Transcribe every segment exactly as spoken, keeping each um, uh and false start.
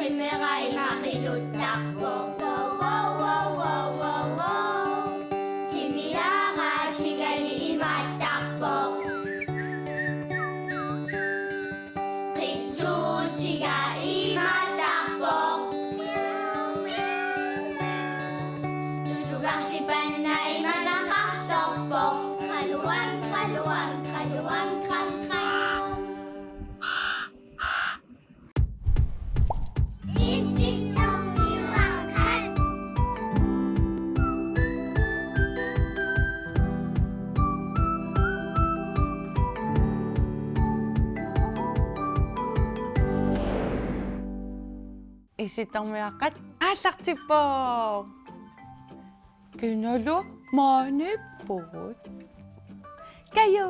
Timera imaqiluttarpoq. Wow, wow, wow, wow, wow. Timiaraatigali imaattarpoq. Qitsuutiga imaattarpoq. Tutugarsipanna imanaqarsorpoq. Qaluang, qaluang, qaluang, qam, qam. Isittormiuaqqat. Isittormiuaqqat aallartippoq. Kinalu maaniippugut? Kaju,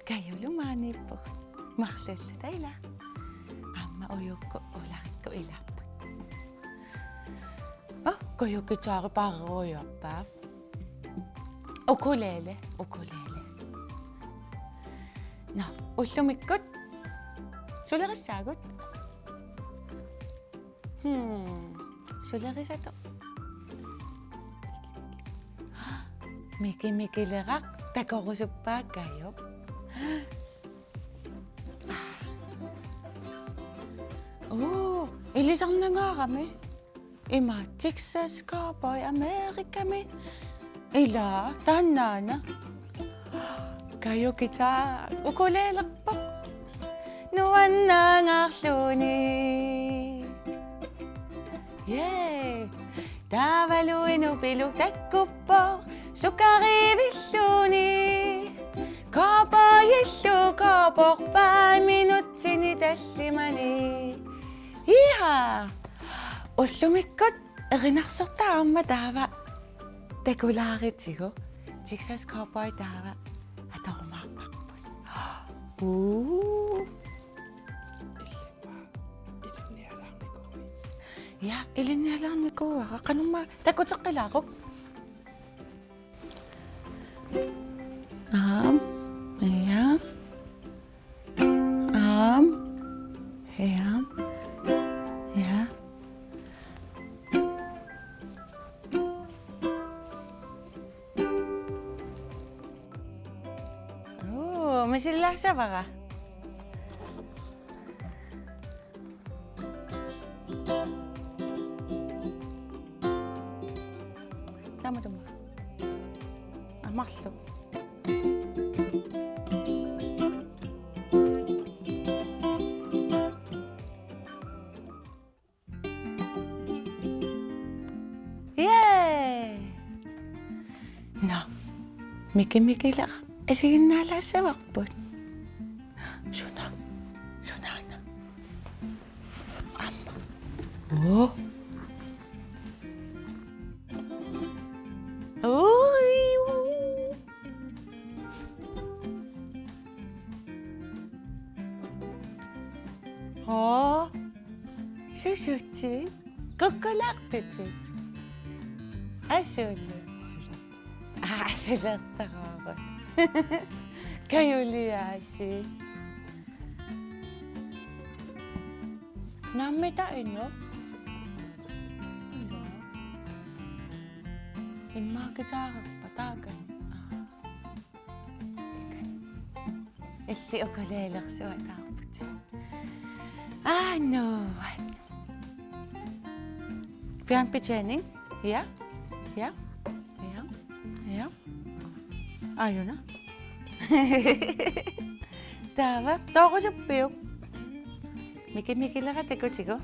Kajulu maaniippugut. Marluulluta ila. Aamma ujukkut ulakkut ilaapput. Oh, Kaju guitari paarerujorpa? Ukulele, ukulele. Nå, ullumikkut. Sulerissaagut? Hmm, sulerisatoq. Miki Mikileraq takorusuppaa Kajup. Uu, ilisarnangaarami. Ima Texas Cowboy Amerikami. Ila, taannaana. Kaju guitar ukulelerpoq. Nuannaangaarluni. Yay! Taavalu inupilu takkuppoq. Sukariivilluni. Cowboyillu cowboypaa minutsini tallimani. Iha! Ullumikkut erinarsortaa aamma taava takulaarutigu, Texas Cowboy taava atorumaarparput. Uu. Illimmi ilinnialaarnikuuit? Ja, ilinnialaarnikuuara. Qanormaa takuteqqilaaruk? Aam. Ja. Aam. Ja. Ja. Uu, misillaassavara. Tamatuma. Amarlu. Yay! Nå, Miki Mikileraq isiginnaalaassavarput. Suna, sunaana? Aamma. Oo. Ui, uu. Oo. Susutit? Kukkulaartutit? Asuli. Aa, asulertaraagut. Kajuliaasi. Naammi taanna? Immaqa taarpa taakani. Aa. Illit ukulelersuataarputit. Aa, no. Fjernbetjening. Ja. Ja. Ja. Ja. Aajuna. Taava, toorusuppiuk? Miki Mikileraq takutigu.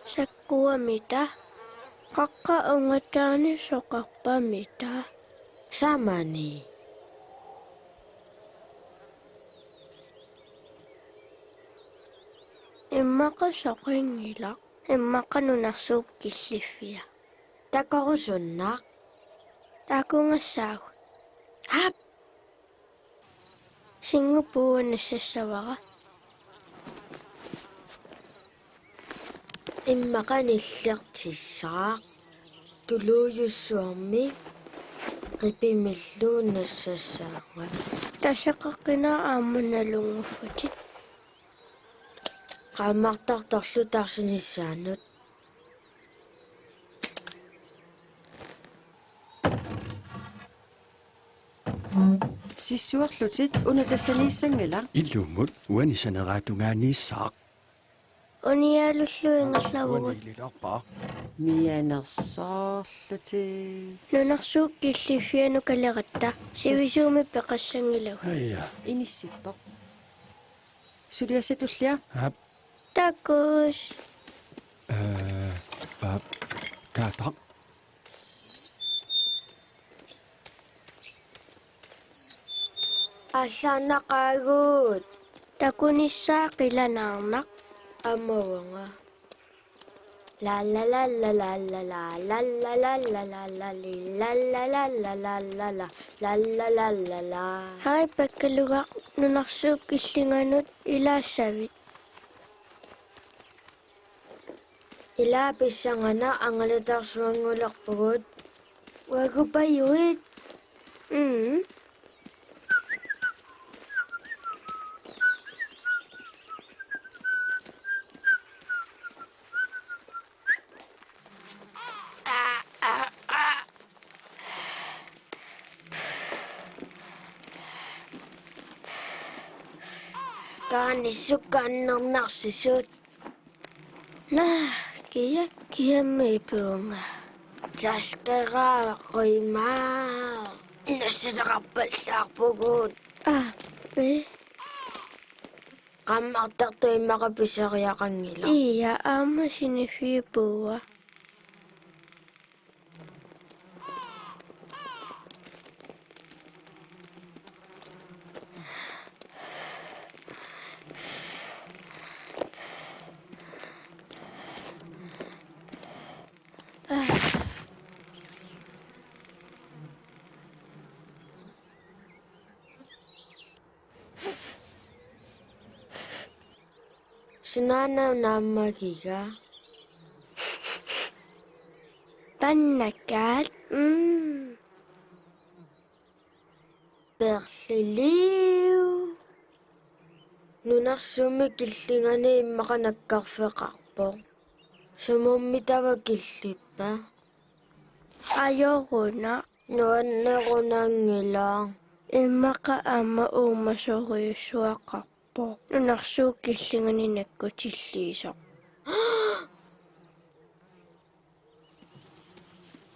Sakkuamita? Qaqqap ungataani soqarpamita? Samani. Immaqa soqinngilaq, immaqa nunarsuup killiffia. Takorusunnaq. Takugassaagut. Aap. Singupuua nassassavara. Immaqa nillertissaaq. Tuluujussuarmik qipimilluunnassassaanga. Taseqaqqinaa aamma nalunnguffatit. Qaammartartorlu taarsinissaanut. Sissuerlutit una tassaniissanngilaq. Ilumut uani saneratungaaniissaaq. Unialullu ingerlavugut. Uani ililerpaa. Mianersoorlutit. Nunarsuup killiffianut kaleratta. Sivisuumik peqassanngilagut. Aja. Inissippoq. Suliassat tullia. Aap. Takuss. Eh, paap. Kaataq. Allaannaqaagut. Takunissaa qilanaarnaq. Aamma uanga. La la la la la la la la la la la la la li la la la la la la la la la la la la. Hai Pakkalugaq, nunarsuup killinganut ilaassavit? Ilaa pissanganaq angalatarsuanngulerpugut. Uagupajuit. Mm. Kaanissukka annernarsisut. Naa, kia, kiammi ipuunga? Taskera qima. Nassataqarpallaarpugut. Aappi. Qaammartartoq immaqa pisariaqanngilaq. Ia, aamma siniffiup puua. Sunaana naammagiga? Pannakaat. Mm. Perliliu. Nunarsuummi killingani immaqa nakkarfeqarpoq. Sumummi taava killippa? Ajorunaq. Nuannerunanngilaq. Immaqa aamma uumasorujussuaqarpoq. Nunarsuup killingani nakkutilliisoq.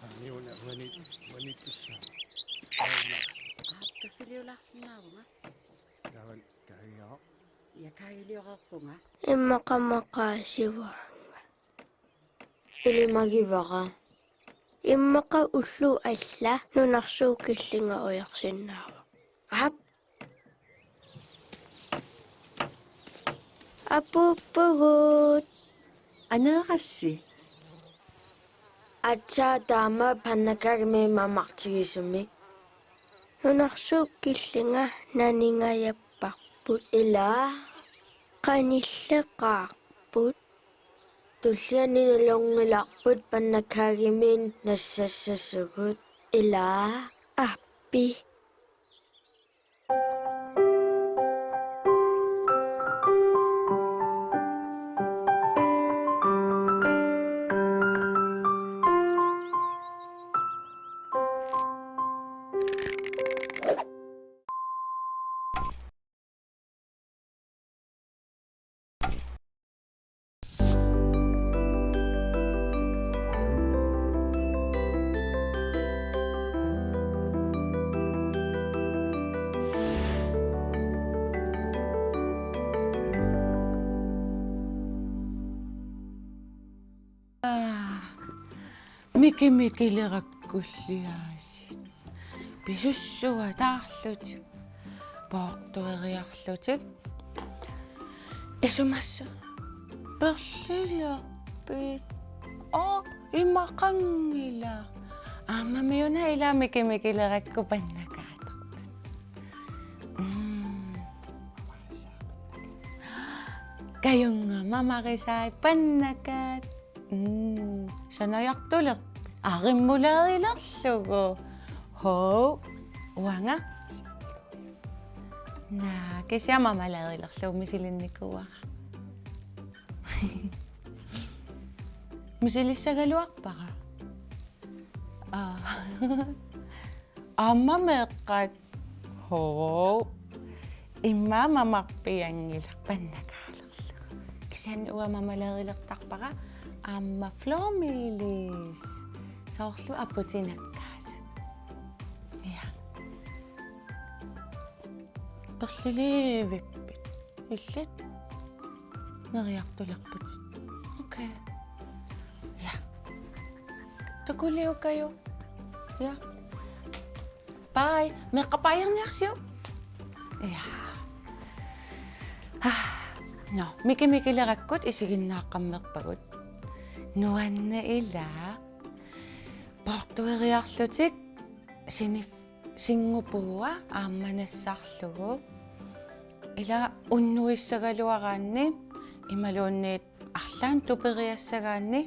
Aamma una uani, uani pissa. Aap, kaffiliulaarsinnaavunga. Taava kaagiaq. Ia, kaagiliorarpunga. Immaqa maqaasivaanga. Ilimagivara. Immaqa ulloq alla nunarsuup killinga ujarsinnaavoq. Aap. Apuuppugut. Aneerassi? Aatsaat taama pannakaagimi mamartigisumik. Nunarsuup killinga naningajapparput. Ilaa? Qanilleqaarput. Tulliani nalunngilarput pannakaagimi nassassasugut. Ilaa? Aappi. Aa, mikimikilerakkulliaasit. Pisussuataarlutik. Poortueriarlutik. Isumassaq. Perlilerpit. Oo, imaqanngilaq. Aammami una ilaa mikimikilerakku pannakaatartut. Mm. Kajunngama marisai pannakaat. Mm, sanajartulerpit. Arimmuleerilerlugu. Hov, uanga. Naa, kisianni mamaleerilerlugu misilinnikuuara. Misilissagaluarpara. Aa. Aamma meeqqat. Hov. Immaqa mamarpianngilaq pannakaalerlugu. Kisianni uanga mamaleerilertarpara aamma flormelis. Soorlu aputinakkaasut. Ja. Perlilivippit? Illit? Neriartulerput. Okay. Ja. Takuliukaju. Ja. Bye. Meeqqat baajerniarsiuk. Ja. Ah. Nå, Miki Mikilerakkut isiginnaaqqammerpagut. Nuanneq ilaa. Poortueriarlutik sinif-, sinngupuua aamma nassarlugu. Ila unnuissagaluaraanni imaluunniit arlaannik tuperiassagaanni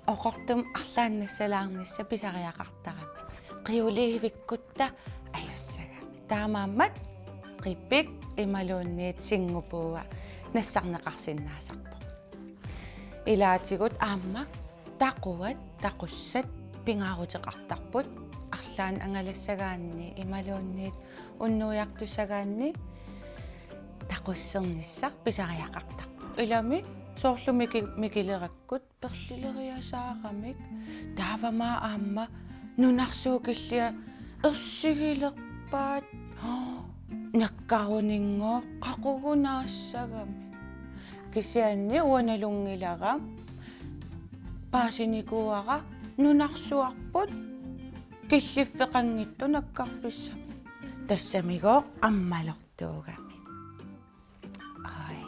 oqortumik arlaannik nassalaarnissaq pisariaqartarami. Qiuliivikkutta ajussagami. Taamaammat qipik imaluunniit sinngupuua nassarneqarsinnaasarpoq. Ilaatigut aamma taquat, taqussat pingaaruteqartarput arlaannik angalassagaanni imaluunniit unnuiartussagaanni taqussernissaq pisariaqartarpoq. Ilami soorlu Miki-, Mikilerakkut perlileriasaaramik. Taavami aamma nunarsuup killia ersigilerpaat. Nakkaruninngooq qaqugu naassagami. Kisianni uanga nalunngilara paasinikuuara nunarsuarput killiffeqanngitsut nakkarfissamik. Tassamigooq ammalortuugami. Ai.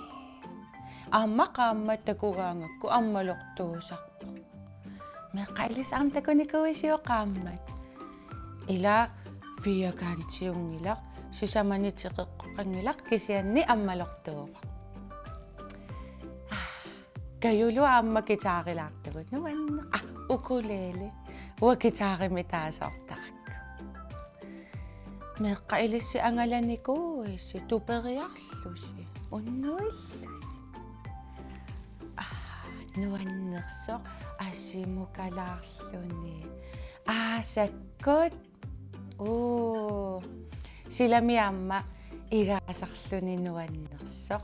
Aamma qaammat takugaangakku ammalortuusarpoq. Meeqqat ilissi aamma takunikuuisiuk qaammat? Ila firkantiunngilaq, sisamani teqeqqoqanngilaq kisianni ammalortuuvoq. Kajulu aamma guitarilaartugut nuanneq. Ah, ukulele. Uanga guitarimik taasoortarakku. Meeqqat ilissi angalanikuuisi, tuperiarlusi, unnuillusi. Ah, nuannersoq asimukalaarluni. Aasakkut. Uu, silami aamma igaasarluni nuannersoq.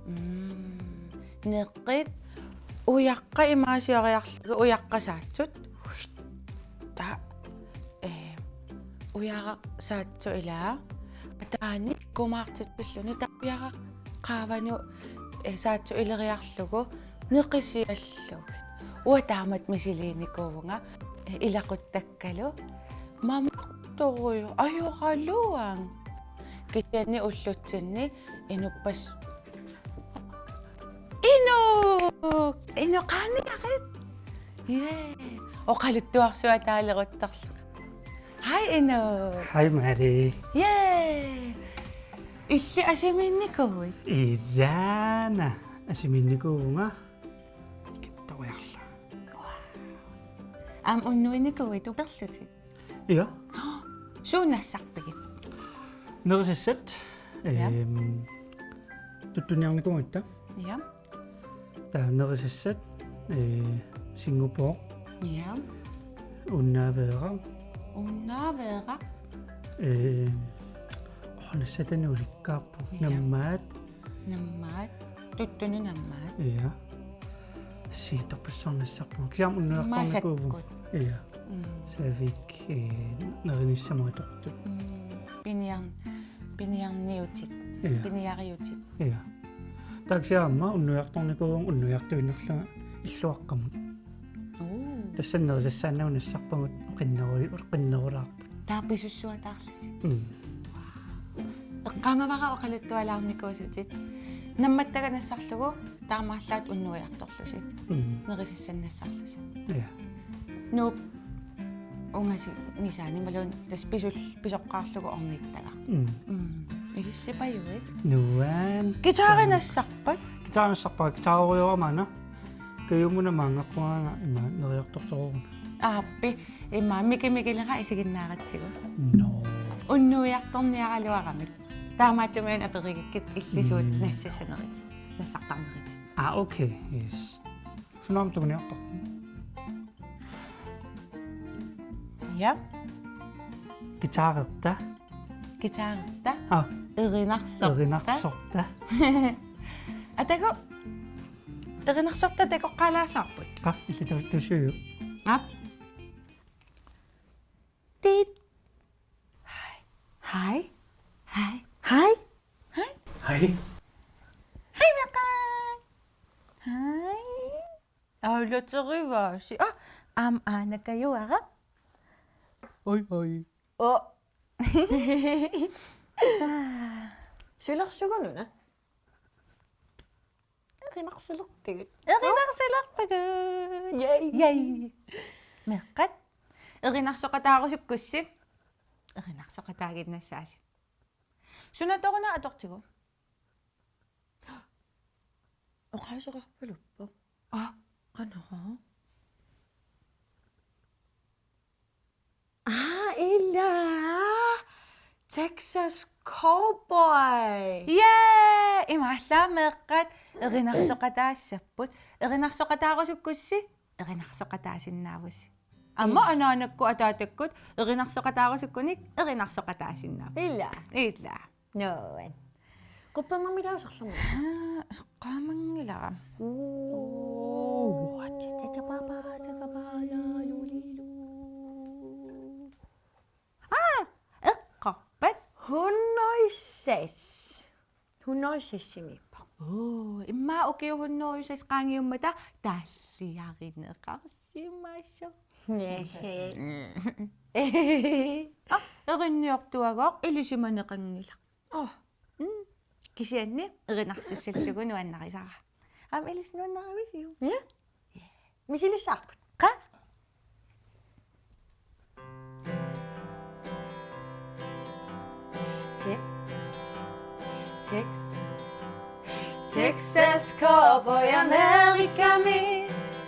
Mm. Neqit ujaqqat imaasioriarlugit ujaqqat saatsut. Taa, eh, ujaraq saatsoq ilaa. Ataani kumaartitsilluni taa ujaraq qaavanut, eh, saatsut ileriarlugu neqisiallugit. Uanga taamatut misiliinikuuvunga, eh, ilaquttakkalu. Mamartorujuk, ajoraluaq. Kisianni ullutsinni inuppassuit. Inuk! Inuk, qaaniarit? Jee. Oqaluttuarsuataaleruttorlunga. Hej, Inuk. Hej, Mari. Jee. Illit asimiinnikuuit? Ilaana. Asimiinnikuuvunga. Kittoriarla. Aamma unnuinikuuit tuperlutit? Ja. Suut nassarpigit? Nerisassat. Ja. Ehm, tuttuniarnikuugatta. Ja. Taava nerisassat, eh, sinngupoq. Ja. Unnaaveeraq. Unnaaveeraq. Eh, oh, nassatanik ulikkaarpoq. Ja. Nammaat. Nammaat. Tuttunut nammaat. Ja. Siittorpassuarnik nassarpunga. Kisianni unnuiartornikuuvunga. Masakkut. Ja. Mm. Saavik, eh, nerinissamut atortut. Mm. Piniar-, piniarniutit. Ja. Piniariutit. Ja. Taava kisianni aamma unnuiartornikuuvunga unnuiartuinnarlunga illuaqqamut. Uu. Tassani nerisassaannagu nassarpagut qinneru-, qinnerulaarput. Taava pisussuataarlusi. Mm. Eqqaamavara oqaluttualaarnikuusutit. Nammattaga nassarlugu taamaallaat unnuiartorlusi. Mm. Nerisassanik nassarlusi. Ja. Nuup ungasingisaani imaluunniit tassa pisul-, pisoqqaarlugu ornittagaq. Mm. Mm. Ilussipajuit. Nuan. Guitari nassarpat? Guitari nassarpara, guitariorujuuara maanna. Kajumuna maanngaqqungaanga ima neriartortorujuuna. Aappi, ima Miki Mikilera isiginnaaratsigu. No. Unnuiartorniaraluaramik. Taamaattumik aperigakkit illit suut Mm. nassassanerit. Nassartarnerit. Ah, okay, yes. Sunaana tuniniartarpa? Ja. Guitarerta. Guitarerta. Ah. Erinarsorta. Erinarsorta. Atagu erinarsorta takoqqaalaassavarput. Qaa, illit tu-, tusiuk. Aap. Tiit. Hej. Hej. Hej. Hej. Hej. Hej. Hej, meeqqat. Hej. Aalaterivaasi. Ah, aamma aana kajuara. Oj, oj. Oh. Sulersugununa? Erinarsilerpugut. Erinarsilerpugut. Yay. Yay. Meeqqat. Erinarsoqataarusukkussi. Erinarsoqataaginnassaasi. Sunatoruna atortigu? Oqaaseqarpaluppoq. Ah, qanoq? Ah, ila. Texas Cowboy. Yay! Imaallaat meeqqat erinarsoqataassapput. Erinarsoqataarusukkussi, erinarsoqataasinnaavusi. Aamma Ila. Anaanakkut ataatakkut erinarsoqataarusukkunik erinarsoqataasinnaavoq. Ila. Ila. Nuan. Quppernermilaarsorlumi. Haa, eqqaamanngilara. Uu. Aa, eqqorpat? Hundrede seks. Hundrede seks-imiippoq. Oo, immaqa ukiut hundrede seks qaangiummata taalliarineqarsimasoq. Næhe. Ah, erinniortuagooq ilisimaneqanngilaq. Oh. Mm. Kisianni erinarsussallugu nuannarisara. Aamma ilissi nuannarisarpisiuk? Ja. Misilissavarput. Qaa? Te-, Tex-, Texas Cowboy Amerikami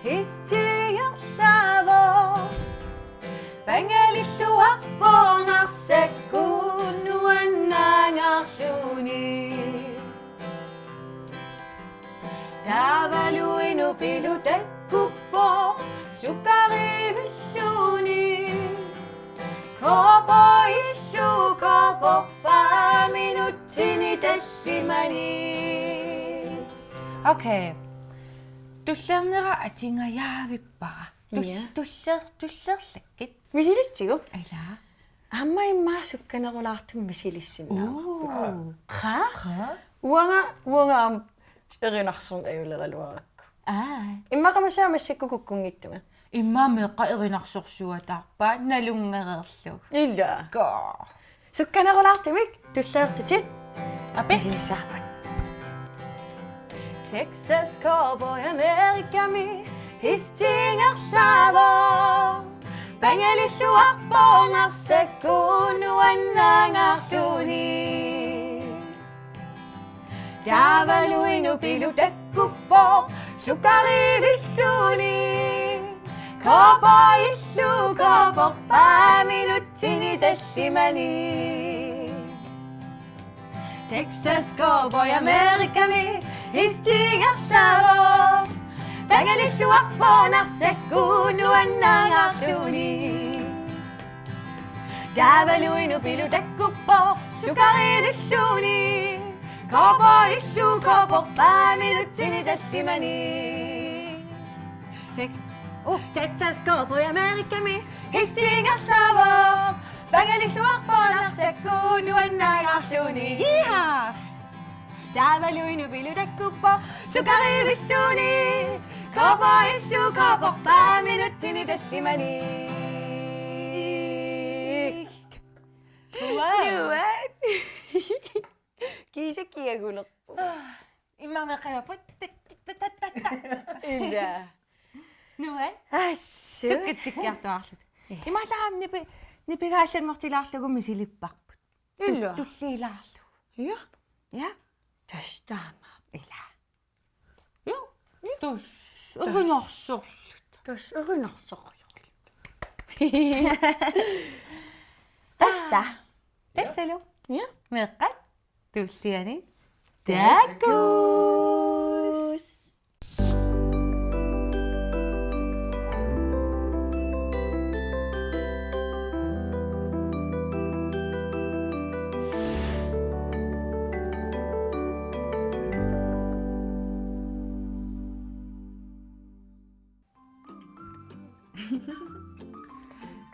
histi ingerlaavoq. Pangalilluarpoq Narsakkuup nuannaangaarluni. Taavalu inupilu takkuppoq sukariivilluni. Cowboyillu cowboyerpaa minutsini tallimani. Okay. Tullinnera atugaavippara. Tul-, Ja. Tullier-, tulliillakkit. Misilitsigu? Ila. Aamma immaqa sukkanerulaartumik misilissinnaavara. Oo. Qaa? Qaa? Uanga, uanga aamma erinarsorneq ajuleraluarakku. Aa. Immaqa massakkut kukkunngitsumik. Immaqa meeqqat erinarsorsuataarpaat nalunngereerlugu. Ila. Qaa. Sukkanerulaartumik tulliillatit. Api? Misilissavarput. Texas Cowboy Amerikami histi ingerlaavoq. Pangalilluarpoq Narsakkuup nuannaangaarluni. Taavalu inupilu takkuppoq sukariivilluni. Cowboyillu cowboyerpaa minutsini tallimani. Texas Cowboy Amerikami histi ingerlaavoq. Pangalilluarpoq Narsakkuup nuannaangaarluni. Taavalu inupilu takkuppoq sukariivilluni. Cowboyillu cowboyerpaa minutsini tallimani. Tex-, oh, Texas Cowboy Amerikami histi ingerlaavoq. Pangalilluarpoq Narsakkuup nuannaangaarluni. Yeehaw! Taavalu inupilu takkuppoq sukariivilluni. Cowboyillu cowboyerpaa minutsini tallimani. Wow. Nuan. Kiisa kiagulerpoq. Immaqa meeqqat imaappoq. Ta, ta, ta, ta, ta. Ila. Nuan. Assut. Sukkatsikkiartuaarluta. Ja. Imaallaat nipi-, nipigaallanngortilaarlugu misilipparput. Ila. Tu-, tulliilaarlugu. Ja. Ja. Tassa taama. Ila. Ja. Tassa erinarsorluta. Tassa erinarsorluta. Tassa. Tassalu. Ja. Meeqqat. Tulliani. Takuss.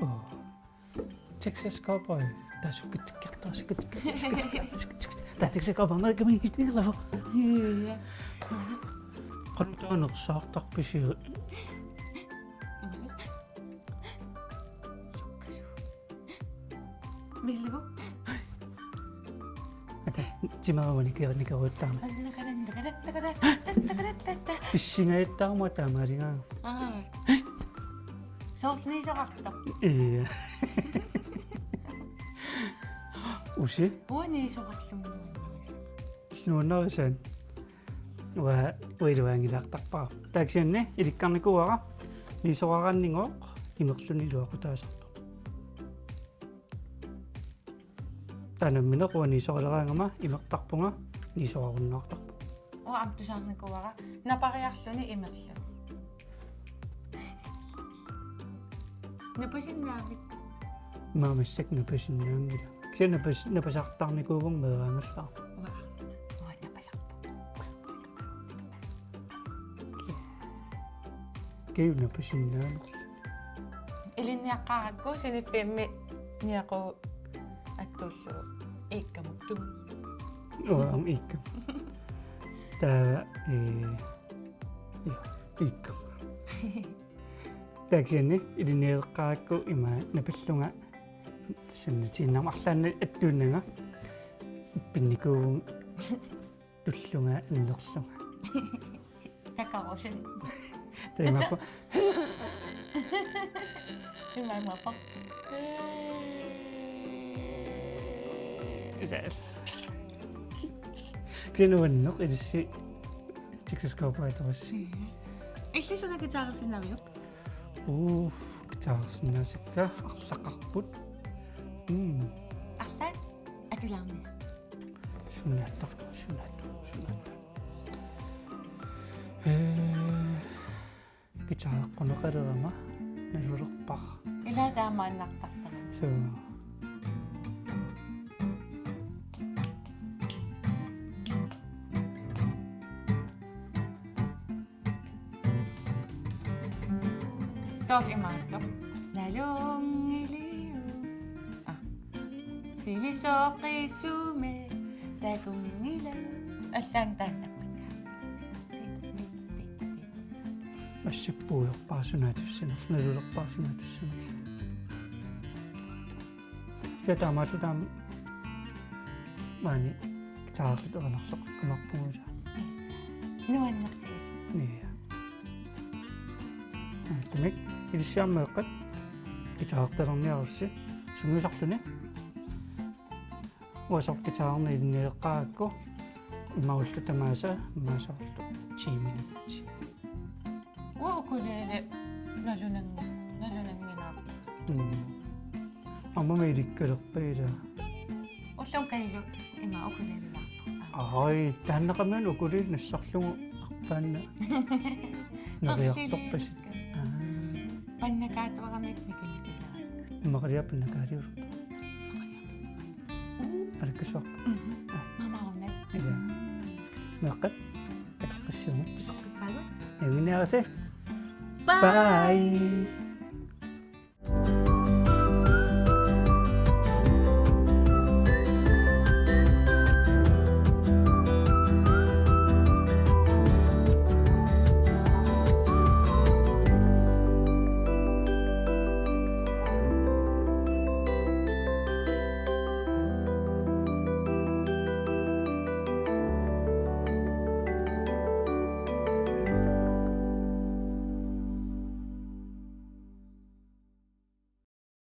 Åh. Texas Cowboy. Taava sukkatikkiartoq, sukkatikkiartoq, sukkatikkiartoq, sukkatikkiartoq. Taava Texas Cowboy, Amerika mingis tingalavo. Ja. Qanoq taanna nersaartarpisi? Misiligu? Ata, timaruani kira nikaruuttaarmat. Nakara, nakara, nakara, nakara, nakara. Pissingajuttaarmat taamaaligaanga. Aa. Soorlu niisoqartoq. Ja. Usi? Uanga niisoqarlunga nuannarisaanga. Nuannarisaanga. Uanga, uanga iluaanngilaartarpara. Taava kisianni ilikkarnikuuara niisoqaraannigooq imerluni iluaqutaasartoq. Taava nammineq uanga niisoqaleraangama imertarpunga niisoqarunnaartarpunga. Uanga aamma tusarnikuuara napariarluni imerluni. Napasinnaavit? Immaqa massakkut napasinnaanngilanga. Kisianni napas-, napasartarnikuuvunga meeraagallaarnanga. Uanga, uanga napasarpunga. Kiuna pisinnaanerluni. Ilinniaqqaarakku siniffiimmi niaqu attuullu iikkamut. Uanga iikkamut. Taava, ee, ja, iikkamut. Taava kisianni ilinnialeqqaarakku ima napallunga sannatiinnarma arlaanni attuunnanga pinnikuuvunga. Tullunga annerlunga. Takarusin. Taamaappoq. Imaappoq. Isal. Kisianni uannut ilissi Texas Cowboy tamassi. Illit suna guitarersinnaaviuk? Uu, guitarersinnaasakka arlaqarput. Mm. Arlaat atulaarniaruk. Sunaattoq, sunaattoq, sunaattoq. Ee, guitareqquneqalerama nalulerpara. Ila taamaannartartarami. Suu. Soorlu imaattoq. Nalunngiliuk. Aa. Silisooqqiissummik takunngilaq. Allaat taanna. Assippuujorpara sunaatissanersoq, nalulerpara sunaatissanersoq. Kisianni taamaalilluta aamma maani guitarerluta erinarsoqarpoq. Nuannertigisumik. Ja. Aa, tamakku ilissi aamma meeqqat guitarertalerniarussi sungiusarluni. Uanga soorlu guitarerneq ilinnialeqqaarakku imaappoq tamaasa, immaqa soorlu ti minutsit. Ukulele nalunanngi-, nalunanngilaarpoq. Mm. Aamma ilikkalerpat ila. Ullumi Kajalu ima ukulelelaarpoq. Ai, taannaqamiuna ukulele nassarlugu arpaannaq. Neriartorpasippoq. Aa. Pannakaatuaramiit nikilikilaarpoq. Immaqaliaq pannakaaliulerpoq. Alakkassuarput. Mhm. Aa. Mamaruna. Ila. Meeqqat. Takoqqissuugut. Takoqqissaagut. Ilinniarisi. Bye. Bye.